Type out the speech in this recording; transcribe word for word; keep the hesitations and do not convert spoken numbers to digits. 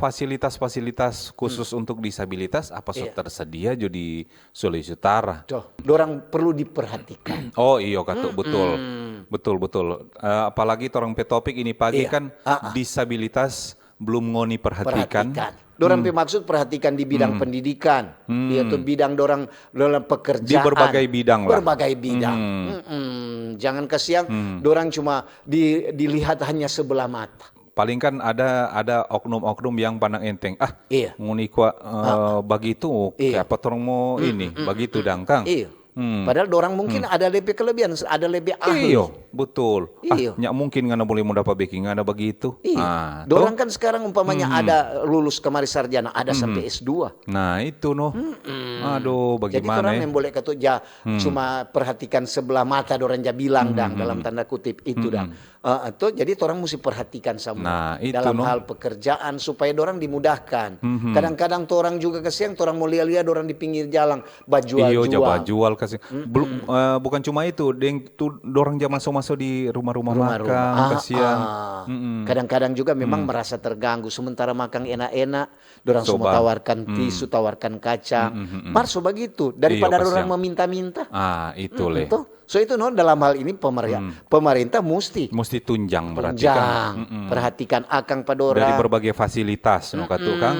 fasilitas-fasilitas khusus untuk disabilitas apa so tersedia jo di Sulawesi Utara? Tuh, dorang perlu diperhatikan. Oh iyo katu, betul. Betul, betul. Eh, apalagi torang pe topik ini pagi kan disabilitas belum ngoni perhatikan. Dorang pe maksud perhatikan di bidang pendidikan, yaitu bidang dorang dalam pekerjaan. Di berbagai bidang lah. Berbagai bidang. Mm-mm. Jangan kasiang dorang cuma di, dilihat hanya sebelah mata. Paling kan ada ada oknum-oknum yang pandang enteng. Ah, Iya. ngoni kwa eh, bagitu, kiapa torang mo ini, bagitu dang kang. Iya. Padahal dorang mungkin ada lebih kelebihan, ada lebih ahli. Iyo, betul. Ah, Iyo. Nyak mungkin ngana boleh mo dapa beking, ngana bagitu. Iya. Ah, Dorang kan sekarang umpamanya ada lulus kemari sarjana, ada sampai S dua. Nah itu no. Aduh, Jadi bagaimana torang ya? Yang boleh katu ja cuma perhatikan sebelah mata dorang ja bilang dang dalam tanda kutip itu dang. Eh, to, jadi torang mesti perhatikan sama Nah, itu, dalam no. Hal pekerjaan supaya dorang dimudahkan. Kadang-kadang torang juga kasiang, torang mo lia-lia dorang di pinggir jalan bajual-jual. Iyo, ja bajual kasih. Belum eh, bukan cuma itu, deng tu dorang ja maso-maso di rumah-rumah Rumah-rumah. Makang, Ah, kasiang. ah. Kadang-kadang juga memang merasa terganggu sementara makang enak-enak, dorang semua tawarkan tisu, tawarkan kacang. Mar so bagitu daripada Iyo, dorang kasiang. Meminta-minta. Ah, itu le. Toh? So itu no dalam hal ini pemer- pemerintah mesti Mesti tunjang berarti kan. tunjang, perhatikan akang pa Dari dorang. Berbagai fasilitas no katu kang.